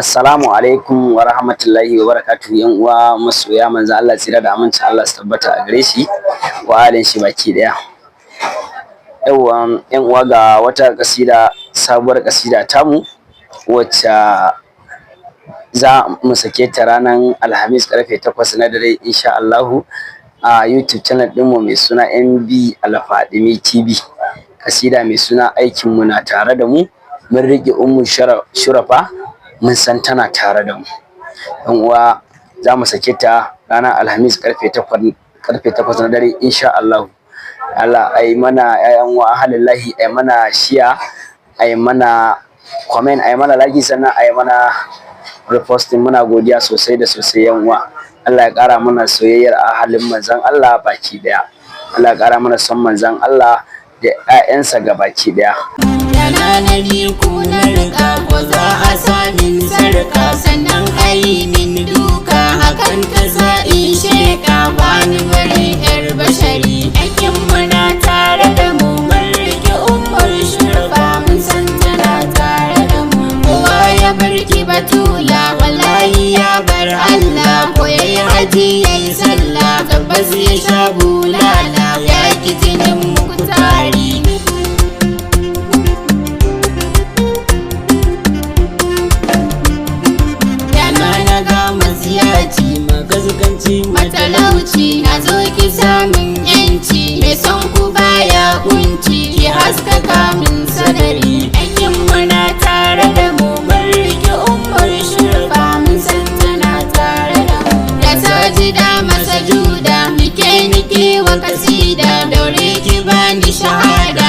Assalamu alaikum wa rahmatullahi wa barakatuhu, yan uwa masoya manzo Allah, tsira da amincin Allah su tabbata a gare shi wa alin shi baki daya. Yawwa yan uwa, ga wata kasida, sabuwar kasida tamu wacce za mu sake ta ranar Alhamis karfe 8 na dare insha Allahu a YouTube channel ɗinmu mai suna MB Alfadimi TV. Kasida mai suna "Aikin mu na tare da mu, mun riƙe Ummu Shurafa, mun san tana tare da mu". Yan uwa, za mu sake ta ranar Alhamis karfe 8 na dare insha Allahu. Allah ai mana, ƴaƴan uwa ahalillahi, ai mana share, ai mana comment, ai mana like, sannan ai mana reposting. Muna godiya sosai da sosai, yan uwa. Allah ya ƙara mana soyayyar ahalin manzon Allah baki daya. Allah ya ƙara mana son manzon Allah da ƴaƴansa gabaki daya. Yana na ku na rika, ko za a samin sarka, sannan ayi min duka, hakan ta sa in sheka, bani bari yar bashari. Aikin muna tare da mu, mun rike Ummul Shurfa, mun san tana tare da mu. Kowa ya barki batula, wallahi ya bar Allah. Ko yayi haji, yayi sallah, tabbas ya sha bulala, ya ki jinin mukutari. Yana na ga matsiyaci, magazganci, matalauci, na zo ki samun yanci, mai son ku baya kunci, ki haskaka min sadari. Aikin muna tare da mu, mun rike Ummul Shurfa, mun san tana tare da mu. Da sajida masa juda, nike nike wa kasida, daure ki bani shahada.